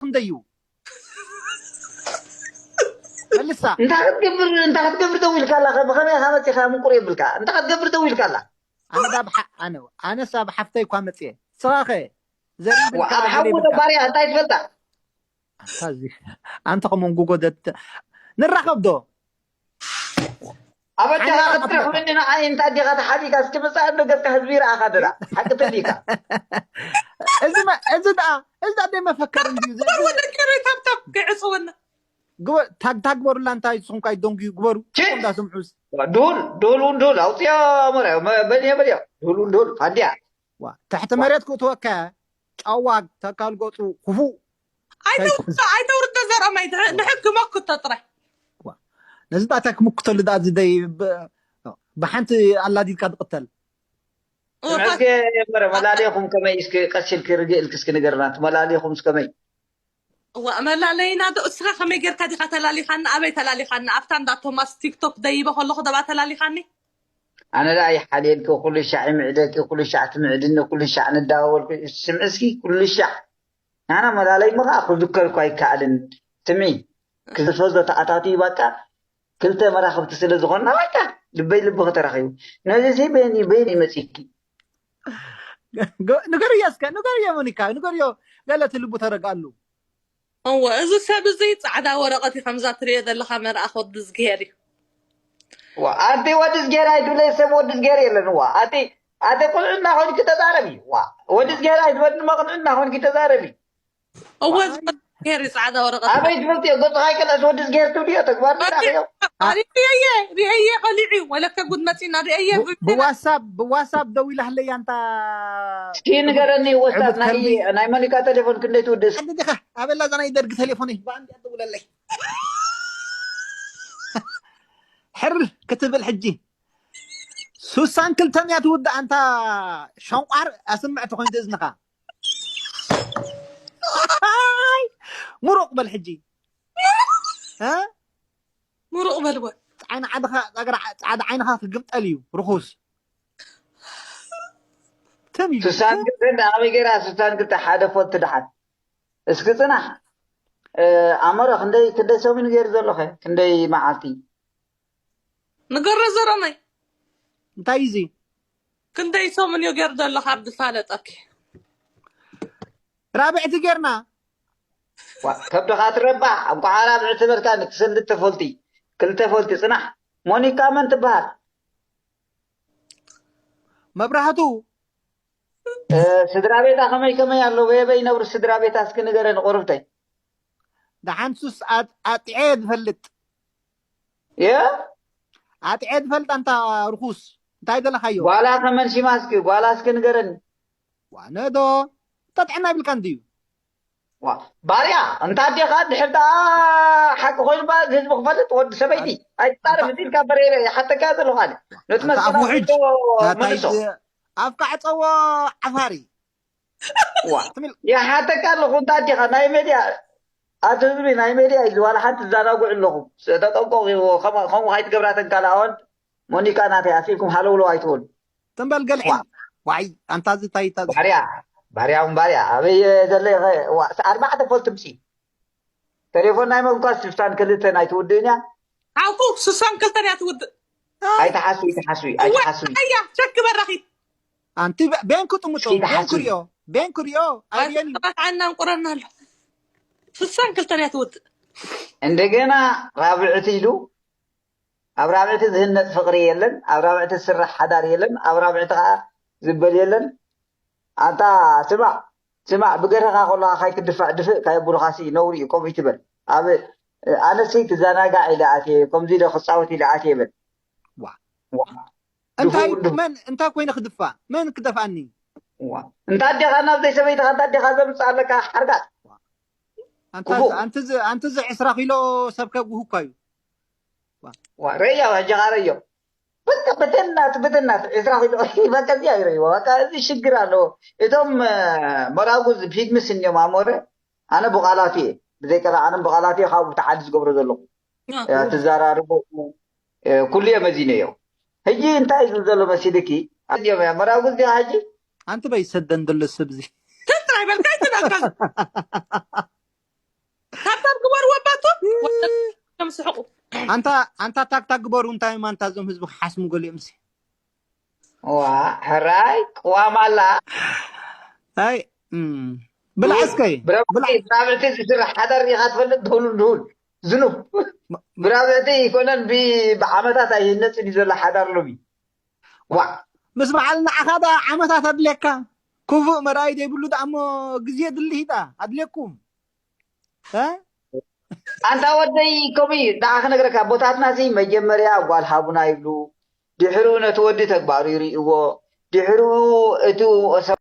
ክንደዩ መልሳ እንታይ ክትገብር እንታይ ክትገብር ደው ኢልካ ኣላ ብኸመይ ኢኻ መፂኻ ምቁር የብልካ እንታይ ክትገብር ደው ኢልካ ኣላ ኣነ ዳ ብሓ- ኣነ ኣነስ ኣብ ሓፍተይ እኳ መፅየ ስኻኸ ዘርኢ ኣብ ሓሙ ባርያ እንታይ ትፈልጣ ኣንተ ከመን ጉጎ ንራኸብ ዶ ኣበጃኻ ክትረኽበኒ ንዓይ እንታ ኣዴኻ ተሓቢካ እስኪ መፃእ እንዶ ገፅካ ህዝቢ ይረኣኻ ድራ ሓቂ ተሊካ እዚ ደኣ እዚ ደኣ ደይ መፈከር እንድዩ ወደቀረ ታብታብ ክዕፅወና ግበር ታግታ ግበሩላ እንታይ ንስኹም ካይ ደንጉዩ ግበሩ እንዳስምዑስ ድሁል ድሁል እውን ድሁል ኣውፅዮ መረ በልዮ በልዮ ድሁል እውን ድሁል ፋንድያ ትሕቲ መሬት ክእትወካ ጫዋ ተካል ገፁ ክፉእ ኣይተውርዶ ዘርኦም ኣይትሕግ ክመክቶ ጥራይ ነዚ ጣታ ክምክተሉ ዳ ዝደይ ብሓንቲ ኣላዲድካ ትቅተል መላሊኹም ከመይ እስኪ ቀሲል ክርግእ ኢልክ እስኪ ንገርና መላሊኹም እስከመይ እዋ መላለይና ዶ እስኻ ከመይ ጌርካ ዲኻ ተላሊኻና ኣበይ ተላሊኻና ኣብታ እንዳ ቶማስ ቲክቶክ ደይበ ከለኹ ደባ ተላሊኻኒ ኣነ ዳ ይሓልየልኪ ኩሉ ሻዕ ይምዕደኪ ኩሉ ሻዕ ትምዕድኒ ኩሉ ሻዕ ንዳወልኩ ስምዕስኪ ኩሉ ሻዕ ናና መላለይ ምኻ ክዝከር እኳ ይከኣልን ስምዒ ክዝፈዞ ተኣታትዩ ባቃ ክልተ መራኽብቲ ስለ ዝኾንና በቃ ልበይ ልብኺ ተረኺቡ። ነዚ ሲ በይኒ በይኒ መጺኪ። ንገርዮ እስከ ንገርዮ ሞኒካ ንገርዮ ገለ እቲ ልቡ ተረግኣሉ። እወ እዚ ሰብ እዚ ጻዕዳ ወረቐት እዩ ከምዛ ትሪኦ ዘለኻ መልኣኽ ወዲ ዝግሄር እዩ። ዋ ኣንቲ ወዲ ዝግሄር ኣይትብለይ ሰብ ወዲ ዝግሄር የለን ዋ ኣቲ ኣቲ ቁልዕና ኮይንኪ ተዛረቢ ዋ ወዲ ዝግሄር ኣይትበልኒ መቕንዕና ኮይንኪ ተዛረቢ። እወ ዝገር ጻዕዳ ወረቐት ኣበይ ትፈልጥዮ ገጽኻ ይቀልዕስ ወዲ ዝገር ትብልዮ ተግባር ንራእዮ ሪአየ ሪአየ ቀሊዑ ወለከ ጉድ መፂና ሪአየ ብዋሳብ ብዋሳብ ደው ኢላህለይ ኣንታ እስኪ ንገረኒ ወሳብ ናይ ናይ መሊካ ቴሌፎን ክንደይ ትውድስ ሓንቲ ዲኻ ኣበላ እዛ ናይ ደርጊ ቴሌፎን ባንድ ያደውለለይ ሕር ክትብል ሕጂ ሱሳን ክልተን እያ ትውድእ ኣንታ ሸንቋር ኣስምዕ ተኾይኑ እዝንኻ ሙሩቕ በል ሕጂ ሙሩቕ በልዎ ዓይኒ ዓድኻ ጸግራ ጻዕዳ ዓይንኻ ክግብጠል እዩ ርኹስ ስሳን ክልተ ኣበይ ገይራ ስሳን ክልተ ሓደ ፎት ትድሓን እስኪ ጽናሕ ኣመረ ክንደይ ክንደይ ሰሙን ገይሩ ዘለኸ ክንደይ መዓልቲ ንገሮ ዘረመይ እንታይ እዚ ክንደይ ሰሙን እዩ ገይሩ ዘሎ ካብ ዝፋለጠኪ ራብዕቲ ጌርና ከብድኻ ትረባሕ እንኳዓ ራብዕቲ በልካ ክሰልድ ተፈልቲ ክልተ ፈልቲ ፅናሕ ሞኒካ መን ትበሃል መብራህቱ ስድራ ቤታ ከመይ ከመይ ኣሎ በየበይ ይነብሩ ስድራ ቤታ እስኪ ንገረኒ ቁርብተይ ደሓንሱስ ኣጥዐ ዝፈልጥ የ ኣጥዐ ዝፈልጥ ኣንታ ርኩስ እንታይ ዘለካዮ ጓላ ከመን ሽማ እስኪ ጓላ እስኪ ንገረኒ ዋነዶ ተጥዕና ይብልካ እንድዩ ባርያ እንታ ኣዴኻ ድሕር ደኣ ሓቂ ኮይኑ ባ ህዝቢ ክፈልጥ ወዲ ሰበይቲ ኣይትፃረፍ ኢልካ በሬረ ይሓተካ ዘለኹ ኣነ ነቲ መስቀል ኣውሕጅ ኣውጥቶ ናታይ መልሶ ኣፍካ ዕፀዎ ዓፋሪ ዋ ይሓተካ ኣለኹ እንታ ኣዴኻ ናይ ሜድያ ኣቲ ህዝቢ ናይ ሜድያ እዩ ዋላ ሓንቲ ትዘናግዑ ኣለኹም ተጠንቀቑ ከምኡ ከይትገብራ ተንካልኣወን ሞኒካ ናተይ ኣፊልኩም ሃለውለው ኣይትበሉ ትንበል ገልዒ ዋይ ኣንታ ዝታይ እታ ባርያ ባርያ እውን ባርያ ኣበይ ዘለ ኣርባዕተ ፈልቲ ምፂ ተሌፎን ናይ መንኳስ ስልሳን ክልተ ናይ ትውድእን እያ ሓቁ ስሳን ክልተን እያ ትውድእ ኣይትሓስዊ ኣይትሓስዊ ኣይትሓስዊ እያ ቸክ በራኺት ኣንቲ ቤንኩ ጥምጦ ቤንኩ ሪኦ ቤንኩ ሪኦ ኣይብየን እዩ ዓና እንቁረና ኣሎ ስሳን ክልተን እያ ትውድእ እንደገና ራብዕቲ ኢሉ ኣብ ራብዕቲ ዝህነፅ ፍቅሪ የለን ኣብ ራብዕቲ ዝስራሕ ሓዳር የለን ኣብ ራብዕቲ ከዓ ዝበል የለን ኣንታ ስማዕ ስማዕ ብገርህኻ ከለኻ ካይትድፋእ ድፍእ ካየብሉኻሲ ነውሪ እዩ ከምኡ ይትበል ኣብ ኣነሲ ትዘናጋዕ ኢለ ኣትየ ከምዚ ኢለ ክፃወት ኢለ ኣትየ በል እንታይ መን እንታይ ኮይነ ክድፋእ መን ክደፍኣኒ እንታ ኣዴኻ ናብ ዘይሰበይትኻ እንታ ኣዴኻ ዘምፅእ ኣለካ ሓርጋት ኣንቲ እዚ ዕስራ ኪሎ ሰብ ከጉህ እኳ እዩ ረያ ሕጂ ኻረዮ በቃ በተናት በተናት ዕስራ ኪሎ በቃ እዚኣ ይረይዎ በቃ እዚ ሽግር ኣለዎ እቶም መራጉዝ ፊድምስ እኒኦም ኣሞረ ኣነ ብቓላት እየ ብዘይቀላ ኣነ ብቓላት እየ ካብኡ ብተዓዲ ዝገብሮ ዘለኹ ትዘራርቦ ኩሉ እየ መዚነዮ ሕጂ እንታይ እዩ ዝብል ዘሎ መሲልኪ መራጉዝ ዲኻ ሕጂ ኣንቲ በይ ሰደን ዘሎ ሰብ እዚ ትንጥራይ በልካ ይትናገር እዮም ስሕቁ። ኣንታ ኣንታ ታክታክ ግበሩ። እንታይ ማንታ እዞም ህዝቢ ክሓስሙ ገሊኦም ሲ ዋ ሕራይ ቅዋም ኣላ። ኣይ እም፣ ብላዕ እስከ ብራብዕቲ ዝስራሕ ሓዳር ዲኻ ትፈልጥ? ድሁል ድሁል ዝኑብ ብራብዕቲ ይኮነን ብ- ብዓመታት ኣይህነፅን እዩ ዘሎ ሓዳር ሎሚ። ዋ ምስ በዓል ንዓኻ ዳ ዓመታት ኣድልየካ። ክፉእ መርኣይ ዘይብሉ ዳ እሞ ግዜ ድልሂ ዳ ኣድልየኩም። እ? ኣንታ ወደይ ከምኡ እዩ። ንዓ ክነግረካ ኣቦታትና ሲ መጀመርያ ጓል ሃቡና ይብሉ፣ ድሕሩ ነቲ ወዲ ተግባሩ ይርእይዎ፣ ድሕሩ እቲ